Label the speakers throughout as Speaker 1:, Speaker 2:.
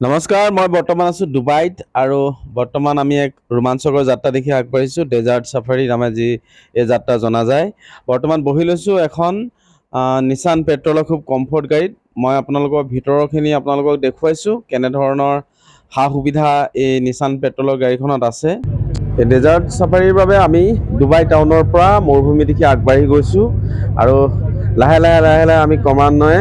Speaker 1: নমস্কাৰ, মই বৰ্তমান আছোঁ ডুবাইত আৰু বৰ্তমান আমি এক ৰোমাঞ্চকৰ যাত্ৰা দেখি আগবাঢ়িছোঁ। ডেজাৰ্ট চাফাৰী নামে যি এই যাত্ৰা জনা যায়। বৰ্তমান বহি লৈছোঁ এখন নিচান পেট্ৰলৰ খুব কমফৰ্ট গাড়ীত। মই আপোনালোকৰ ভিতৰৰখিনি আপোনালোকক দেখুৱাইছোঁ, কেনেধৰণৰ সা সুবিধা এই নিচান পেট্ৰলৰ গাড়ীখনত আছে। এই ডেজাৰ্ট চাফাৰীৰ বাবে আমি ডুবাই টাউনৰ পৰা মৰুভূমি দিশে আগবাঢ়ি গৈছোঁ আৰু লাহে লাহে লাহে লাহে আমি ক্ৰমান্বয়ে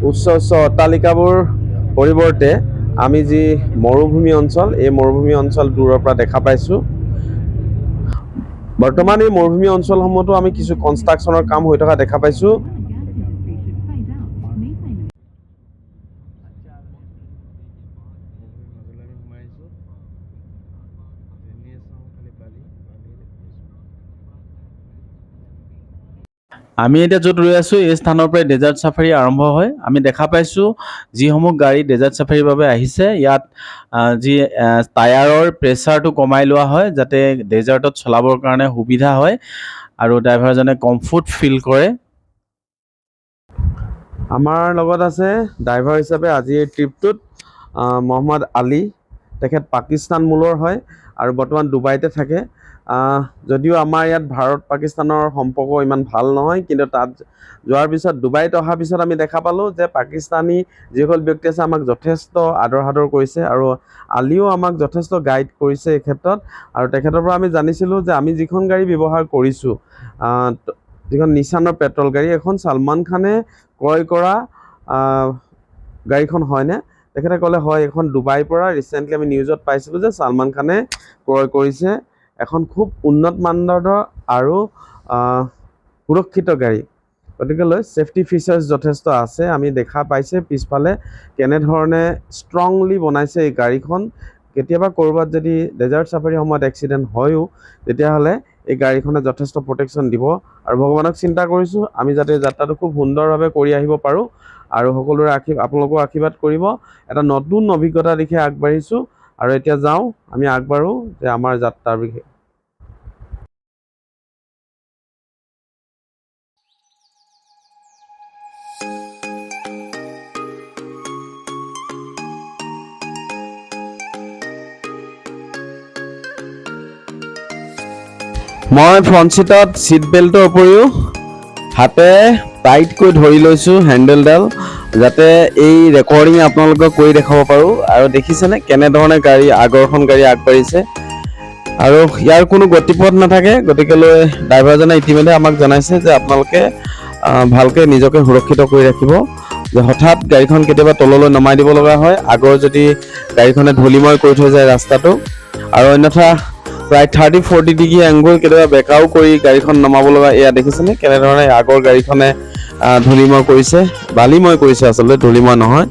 Speaker 1: উচ্চ উচ্চ অট্টালিকাবোৰ পৰিৱৰ্তে আমি যি মৰুভূমি অঞ্চল, এই মৰুভূমি অঞ্চল দূৰৰ পৰা দেখা পাইছোঁ। বৰ্তমান এই মৰুভূমি অঞ্চলসমূহতো আমি কিছু কনষ্ট্ৰাকশ্যনৰ কাম হৈ থকা দেখা পাইছোঁ।
Speaker 2: আমি এতিয়া য'ত ৰৈ আছোঁ, এই স্থানৰ পৰাই ডেজাৰ্ট চাফাৰী আৰম্ভ হয়। আমি দেখা পাইছোঁ, যিসমূহ গাড়ী ডেজাৰ্ট চাফাৰীৰ বাবে আহিছে, ইয়াত যি টায়াৰৰ প্ৰেছাৰটো কমাই লোৱা হয়, যাতে ডেজাৰ্টত চলাবৰ কাৰণে সুবিধা হয় আৰু ড্ৰাইভাৰজনে কমফৰ্ট ফিল কৰে।
Speaker 1: আমাৰ লগত আছে ড্ৰাইভাৰ হিচাপে আজি এই ট্ৰিপটোত মহম্মদ আলী। তেখেত পাকিস্তান মূলৰ হয় আৰু বৰ্তমান ডুবাইতে থাকে। যদিও আমাৰ ইয়াত ভাৰত পাকিস্তানৰ সম্পৰ্ক ইমান ভাল নহয়, কিন্তু তাত যোৱাৰ পিছত, ডুবাইত অহাৰ পিছত আমি দেখা পালোঁ যে পাকিস্তানী যিসকল ব্যক্তি আছে, আমাক যথেষ্ট আদৰ সাদৰ কৰিছে আৰু আলিও আমাক যথেষ্ট গাইড কৰিছে এই ক্ষেত্ৰত। আৰু তেখেতৰ পৰা আমি জানিছিলোঁ যে আমি যিখন গাড়ী ব্যৱহাৰ কৰিছোঁ, যিখন নিচানৰ পেট্ৰল গাড়ী, এখন ছলমান খানে ক্ৰয় কৰা গাড়ীখন হয়নে? তেখেতে ক'লে, হয়, এইখন ডুবাইৰ পৰা ৰিচেণ্টলি আমি নিউজত পাইছিলোঁ যে ছলমান খানে ক্ৰয় কৰিছে এখন খুব উন্নত মানদণ্ডৰ আৰু সুৰক্ষিত গাড়ী। গতিকেলৈ ছেফটি ফিচাৰ্ছ যথেষ্ট আছে। আমি দেখা পাইছে পিছফালে কেনেধৰণে ষ্ট্ৰংলি বনাইছে এই গাড়ীখন। কেতিয়াবা ক'ৰবাত যদি ডেজাৰ্ট চাফাৰীৰ সময়ত এক্সিডেণ্ট হয়ো, তেতিয়াহ'লে এই গাড়ীখনে যথেষ্ট প্ৰটেকশ্যন দিব। আৰু ভগৱানক চিন্তা কৰিছোঁ, আমি যাতে যাত্ৰাটো খুব সুন্দৰভাৱে কৰি আহিব পাৰোঁ আৰু সকলোৰে আপোনালোকেও আশীৰ্বাদ কৰিব। এটা নতুন অভিজ্ঞতা দিশে আগবাঢ়িছোঁ আৰু এতিয়া যাওঁ, আমি আগবাঢ়োঁ যে আমাৰ যাত্ৰাৰ বিষয়ে। মই ফ্ৰণ্ট চিটত চিট বেল্টৰ উপৰিও হাতে টাইটকৈ ধৰি লৈছোঁ হেণ্ডেলডাল, যাতে এই ৰেকৰ্ডিং আপোনালোকক কৰি দেখাব পাৰোঁ। আৰু দেখিছেনে কেনেধৰণে গাড়ী, আগৰখন গাড়ী আগবাঢ়িছে? আৰু ইয়াৰ কোনো গতিপথ নাথাকে। গতিকেলৈ ড্ৰাইভাৰজনে ইতিমধ্যে আমাক জনাইছে যে আপোনালোকে ভালকৈ নিজকে সুৰক্ষিত কৰি ৰাখিব, যে হঠাৎ গাড়ীখন কেতিয়াবা তললৈ নমাই দিব লগা হয়, আগৰ যদি গাড়ীখনে ধূলিময় কৰি থৈ যায় ৰাস্তাটো। আৰু অন্যথা প্ৰায় 30-40 ডিগ্ৰী এংগল কেতিয়াবা বেকাও কৰি গাড়ীখন নমাব লগা। এয়া দেখিছেনে কেনেধৰণে আগৰ গাড়ীখনে ধূলিময় কৰিছে, বালিময় কৰিছে আচলতে, ধূলিময় নহয়।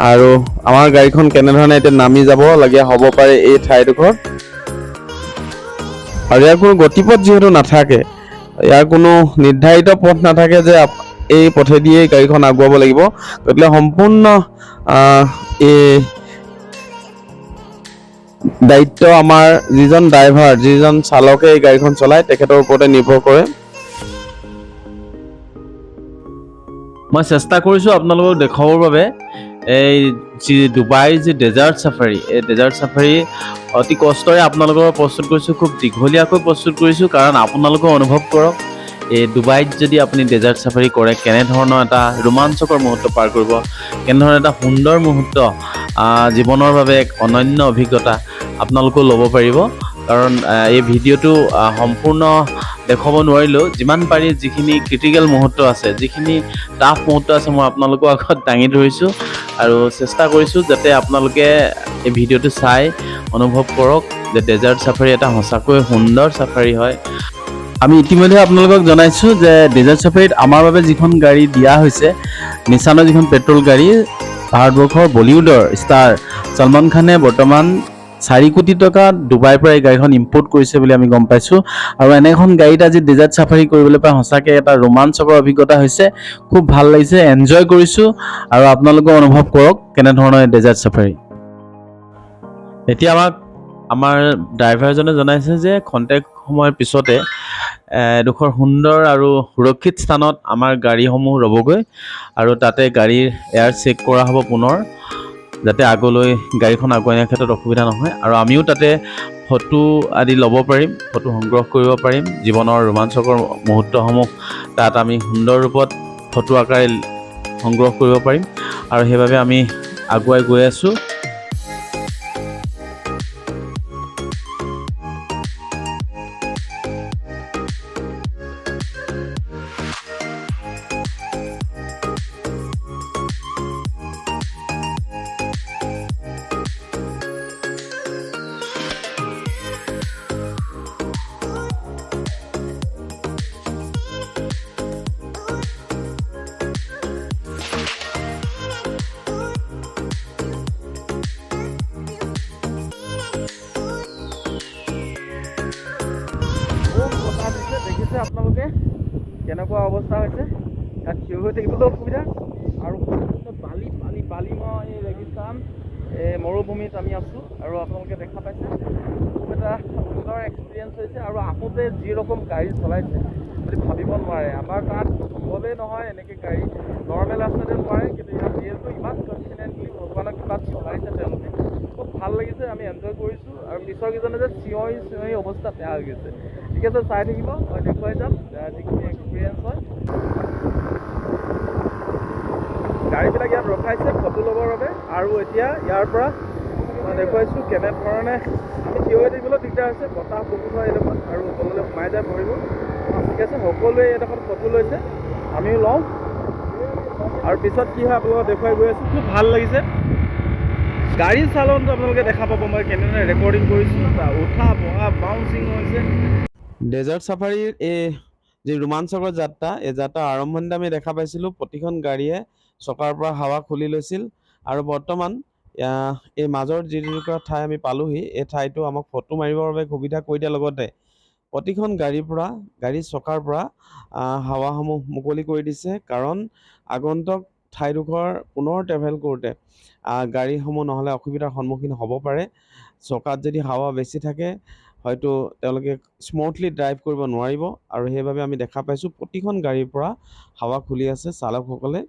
Speaker 1: আৰু আমাৰ গাড়ীখন কেনেধৰণে এতিয়া নামি যাব লগীয়া হ'ব পাৰে এই ঠাইডোখৰত। আৰু ইয়াৰ কোনো গতিপথ যিহেতু নাথাকে, ইয়াৰ কোনো নিৰ্ধাৰিত পথ নাথাকে যে এই পথেদিয়েই গাড়ীখন আগুৱাব লাগিব। গতিকে সম্পূৰ্ণ এই দায়িত্ব আমাৰ যিজন ড্ৰাইভাৰ, যিজন চালকে এই গাড়ীখন চলায়, তেখেতৰ ওপৰতে নিৰ্ভৰ কৰে।
Speaker 2: মই চেষ্টা কৰিছোঁ আপোনালোকক দেখুৱাবৰ বাবে এই যি ডুবাইৰ যি ডেজাৰ্ট চাফাৰী, এই ডেজাৰ্ট চাফাৰী অতি কষ্টৰে আপোনালোকৰ প্ৰস্তুত কৰিছোঁ, খুব দীঘলীয়াকৈ প্ৰস্তুত কৰিছোঁ, কাৰণ আপোনালোকেও অনুভৱ কৰক, এই ডুবাইত যদি আপুনি ডেজাৰ্ট চাফাৰী কৰে, কেনেধৰণৰ এটা ৰোমাঞ্চকৰ মুহূৰ্ত পাৰ কৰিব, কেনেধৰণৰ এটা সুন্দৰ মুহূৰ্ত, জীৱনৰ বাবে এক অনন্য অভিজ্ঞতা আপোনালোকেও ল'ব পাৰিব। কাৰণ এই ভিডিঅ'টো সম্পূৰ্ণ দেখুৱাব নোৱাৰিলেও যিমান পাৰি যিখিনি ক্ৰিটিকেল মুহূৰ্ত আছে, যিখিনি টাফ মুহূৰ্ত আছে, মই আপোনালোকৰ আগত দাঙি ধৰিছোঁ আৰু চেষ্টা কৰিছোঁ যাতে আপোনালোকে এই ভিডিঅ'টো চাই অনুভৱ কৰক যে ডেজাৰ্ট চাফাৰী এটা সঁচাকৈ সুন্দৰ চাফাৰী হয়। আমি ইতিমধ্যে আপোনালোকক জনাইছোঁ যে ডেজাৰ্ট চাফাৰীত আমাৰ বাবে যিখন গাড়ী দিয়া হৈছে, নিচানৰ যিখন পেট্ৰল গাড়ী, ভাৰতবৰ্ষৰ বলিউডৰ ষ্টাৰ ছলমান খানে বৰ্তমান 4 কোটি টকা ডুবাইৰ পৰা এই গাড়ীখন ইম্পৰ্ট কৰিছে বুলি আমি গম পাইছোঁ। আৰু এনে এখন গাড়ীত আজি ডেজাৰ্ট চাফাৰী কৰিবলৈ পাই সঁচাকৈ এটা ৰোমাঞ্চকৰ অভিজ্ঞতা হৈছে। খুব ভাল লাগিছে, এনজয় কৰিছোঁ আৰু আপোনালোকেও অনুভৱ কৰক কেনেধৰণৰ ডেজাৰ্ট চাফাৰী। এতিয়া আমাক আমাৰ ড্ৰাইভাৰজনে জনাইছে যে খন্তেক সময়ৰ পিছতে এডোখৰ সুন্দৰ আৰু সুৰক্ষিত স্থানত আমাৰ গাড়ীসমূহ ৰ'বগৈ আৰু তাতে গাড়ীৰ এয়াৰ চেক কৰা হ'ব পুনৰ। যাতে আগলৈ গাড়ীখন আগুৱাই নিয়াৰ ক্ষেত্ৰত অসুবিধা নহয় আৰু আমিও তাতে ফটো আদি ল'ব পাৰিম, ফটো সংগ্ৰহ কৰিব পাৰিম। জীৱনৰ ৰোমাঞ্চকৰ মুহূৰ্তসমূহ তাত আমি সুন্দৰ ৰূপত ফটো আকাৰে সংগ্ৰহ কৰিব পাৰিম আৰু সেইবাবে আমি আগুৱাই গৈ আছোঁ।
Speaker 3: খুব বতাহ দিছে, দেখিছে আপোনালোকে কেনেকুৱা অৱস্থা হৈছে। ইয়াত থিয় হৈ থাকিবলৈ অসুবিধা আৰু সম্পূৰ্ণ বালি বালি বালিময় এই ৰেগিস্তান, এই মৰুভূমিত আমি আছোঁ আৰু আপোনালোকে দেখা পাইছে, খুব এটা সুন্দৰ এক্সপিৰিয়েঞ্চ হৈছে। আৰু আহোঁতে যি ৰকম গাড়ী চলাইছে আপুনি ভাবিব নোৱাৰে। আমাৰ তাত সম্ভৱেই নহয় এনেকৈ গাড়ী, নৰ্মেল ৰাস্তাতে নোৱাৰে, কিন্তু ইয়াত যিহেতু ইমান কনফিডেণ্টলি ভগৱানৰ কৃপাত চলাইছে তেওঁলোকে, খুব ভাল লাগিছে, আমি এনজয় কৰিছোঁ। আৰু পিছৰ কেইজনে যে চিঞৰি চিঞৰি অৱস্থা বেয়া হৈ গৈছে। ঠিক আছে, চাই থাকিব, মই দেখুৱাই যাম যিখিনি এক্সপিৰিয়েঞ্চ হয়। গাড়ীবিলাক ইয়াত ৰখাইছে ফটো ল'বৰ বাবে আৰু এতিয়া ইয়াৰ পৰা মই দেখুৱাইছোঁ কেনেধৰণে আমি থিয় হৈ থাকিবলৈ দিগদাৰ হৈছে, বতাহ বহুত হয় এইডোখৰত আৰু তললৈ সোমাই যায় ভৰিবোৰ। ঠিক আছে, সকলোৱে এইডোখৰত ফটো লৈছে, আমিও লওঁ আৰু পিছত কি হয় আপোনালোকক দেখুৱাই গৈ আছোঁ। খুব ভাল লাগিছে। গাড়ী চালনটো আপোনালোকে দেখা পাব, মই কেনেদৰে ৰেকৰ্ডিং কৰিছোঁ, উঠা বহা বাউন্সিং হৈছে।
Speaker 1: ডেজাৰ্ট চাফাৰীৰ এই যি ৰোমাঞ্চকৰ যাত্ৰা, এই যাত্ৰাৰ আৰম্ভণিতে আমি দেখা পাইছিলোঁ প্ৰতিখন গাড়ীয়ে চকাৰ পৰা হাৱা খুলি লৈছিল আৰু বৰ্তমান এই মাজৰ যিটুকুৰা ঠাই আমি পালোহি, এই ঠাইটো আমাক ফটো মাৰিবৰ বাবে সুবিধা কৰি দিয়াৰ লগতে প্ৰতিখন গাড়ীৰ পৰা, গাড়ীৰ চকাৰ পৰা হাৱাসমূহ মুকলি কৰি দিছে, কাৰণ আগন্তুক ঠাইডোখৰ পুনৰ ট্ৰেভেল কৰোঁতে গাড়ীসমূহ নহ'লে অসুবিধাৰ সন্মুখীন হ'ব পাৰে। চকাত যদি হাৱা বেছি থাকে, হয়তো তেওঁলোকে স্মুথলি ড্ৰাইভ কৰিব নোৱাৰিব আৰু সেইবাবে আমি দেখা পাইছোঁ প্ৰতিখন গাড়ীৰ পৰা হাৱা খুলি আছে চালকসকলে।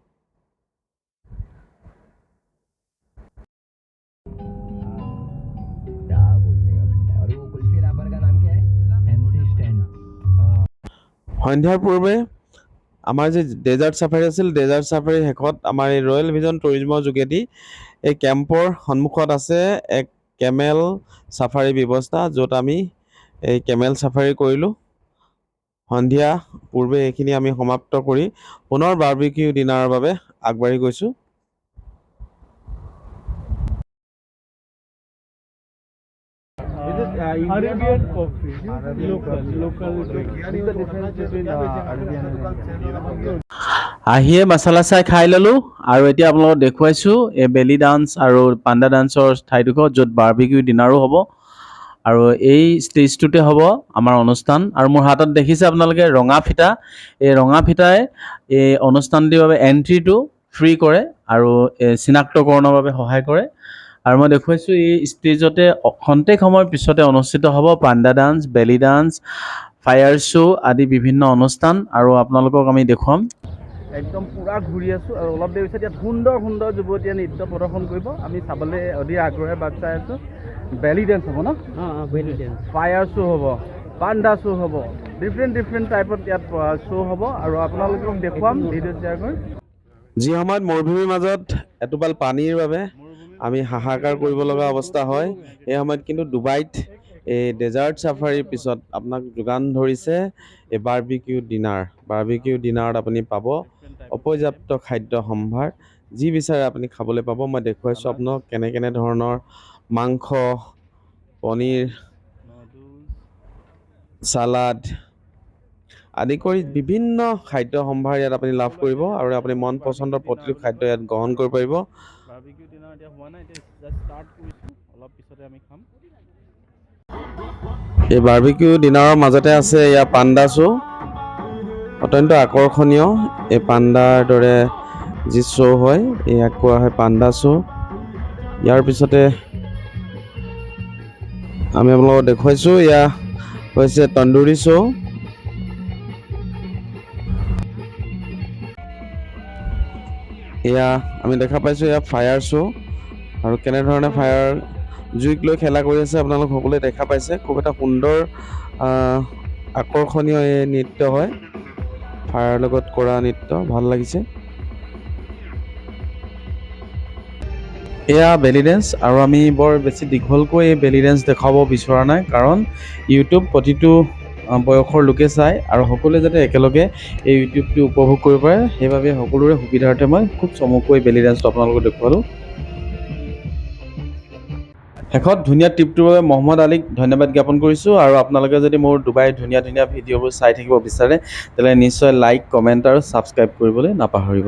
Speaker 4: क्या बोलने का बंदा है। और वो कुल्फी रैपर का नाम क्या है? MC stand.
Speaker 1: সন্ধ্যাৰ পূৰ্বে আমাৰ যি ডেজাৰ্ট চাফাৰী আছিল, ডেজাৰ্ট চাফাৰীৰ শেষত আমাৰ এই ৰয়েল ভিজন টুৰিজমৰ যোগেদি এই কেম্পৰ সন্মুখত আছে এক কেমেল চাফাৰী ব্যৱস্থা, য'ত আমি এই কেমেল চাফাৰী কৰিলোঁ। সন্ধিয়া পূৰ্বে এইখিনি আমি সমাপ্ত কৰি পুনৰ বাৰ্বিকিউ ডিনাৰৰ বাবে আগবাঢ়ি গৈছোঁ।
Speaker 3: Arabian coffee, local, local drink. What is the difference between Arabian and Indian?
Speaker 2: আহিয়ে মছলা চাই খাই ল'লোঁ আৰু এতিয়া আপোনালোকক দেখুৱাইছোঁ এই বেলি ডান্স আৰু পাণ্ডা ডান্সৰ ঠাইডোখৰ, য'ত বাৰ্বিকিউ ডিনাৰো হ'ব আৰু এই ষ্টেজটোতে হ'ব আমাৰ অনুষ্ঠান। আৰু মোৰ হাতত দেখিছে আপোনালোকে ৰঙা ফিটা। এই ৰঙা ফিটাই এই অনুষ্ঠানটিৰ বাবে এণ্ট্ৰিটো ফ্ৰী কৰে আৰু এই চিনাক্তকৰণৰ বাবে সহায় কৰে। আৰু মই দেখুৱাইছোঁ, এই ষ্টেজতে খন্তেক সময়ৰ পিছতে অনুষ্ঠিত হ'ব পাণ্ডা ডান্স, বেলি ডান্স, ফায়াৰ শ্ব' আদি বিভিন্ন অনুষ্ঠান আৰু আপোনালোকক আমি দেখুৱাম।
Speaker 3: একদম পূৰা ঘূৰি আছোঁ আৰু অলপ দেৰি পিছত ইয়াত সুন্দৰ সুন্দৰ যুৱতীয়ে নৃত্য প্ৰদৰ্শন কৰিব। আমি চাবলৈ অধীৰ আগ্ৰহেৰে বাট চাই আছোঁ। বেলি ডেন্স হ'ব ন, ফায়াৰ শ্ব' হ'ব, পাণ্ডা শ্ব' হ'ব, ডিফাৰেণ্ট ডিফাৰেণ্ট টাইপত ইয়াত শ্ব' হ'ব আৰু আপোনালোকক দেখুৱাম, ভিডিঅ' শ্বেয়াৰ কৰিম।
Speaker 1: যি সময়ত মৰুভূমিৰ মাজত এটোপাল পানীৰ বাবে আমি হাহাকাৰ কৰিব লগা অৱস্থা হয়, সেই সময়ত কিন্তু ডুবাইত এই ডেজাৰ্ট চাফাৰীৰ পিছত আপোনাক যোগান ধৰিছে এই বাৰ্বিকিউ ডিনাৰ। বাৰ্বিকিউ ডিনাৰত আপুনি পাব অপৰ্যাপ্ত খাদ্য সম্ভাৰ, যি বিচাৰে আপুনি খাবলৈ পাব। মই দেখুৱাইছোঁ আপোনাক কেনে কেনে ধৰণৰ মাংস, পনীৰ, চালাড আদি কৰি বিভিন্ন খাদ্য সম্ভাৰ ইয়াত আপুনি লাভ কৰিব আৰু আপুনি মন পচন্দৰ প্ৰতিটো খাদ্য ইয়াত গ্ৰহণ কৰিব পাৰিব।
Speaker 3: বাৰ্বিকিউ ডিনাৰ এতিয়া হোৱা নাই, এতিয়া জাষ্ট ষ্টাৰ্ট কৰিছোঁ, অলপ পিছতে আমি খাম।
Speaker 1: এই বাৰ্বিকিউ ডিনাৰৰ মাজতে আছে ইয়াৰ পাণ্ডা শ্ব'। অত্যন্ত আকৰ্ষণীয়। এই পাণ্ডাৰ দৰে যি শ্ব' হয়, ইয়াক কোৱা হয় পাণ্ডা শ্ব'। ইয়াৰ পিছতে আমি আপোনালোকক দেখুৱাইছোঁ, এয়া হৈছে তন্দুৰী শ্ব'। এয়া আমি দেখা পাইছোঁ, এয়া ফায়াৰ শ্ব'। আৰু কেনেধৰণে ফায়াৰ জুইক লৈ খেলা কৰি আছে, আপোনালোক সকলোৱে দেখা পাইছে। খুব এটা সুন্দৰ আকৰ্ষণীয় এই নৃত্য হয়, ফায়াৰৰ লগত কৰা নৃত্য, ভাল লাগিছে।
Speaker 2: এয়া বেলি ডেন্স আৰু আমি বৰ বেছি দীঘলকৈ এই বেলি ডেন্স দেখুৱাব বিচৰা নাই, কাৰণ ইউটিউব প্ৰতিটো বয়সৰ লোকে চায় আৰু সকলোৱে যাতে একেলগে এই ইউটিউবটো উপভোগ কৰিব পাৰে, সেইবাবে সকলোৰে সুবিধাৰ্থে মই খুব চমুকৈ বেলি ডেন্সটো আপোনালোকক দেখুৱালোঁ। শেষত ধুনীয়া ট্ৰিপটোৰ বাবে মহম্মদ আলীক ধন্যবাদ জ্ঞাপন কৰিছোঁ। আৰু আপোনালোকে যদি মোৰ ডুবাইৰ ধুনীয়া ধুনীয়া ভিডিঅ'বোৰ চাই থাকিব বিচাৰে, তেতিয়াহ'লে নিশ্চয় লাইক, কমেণ্ট আৰু ছাবস্ক্ৰাইব কৰিবলৈ নাপাহৰিব।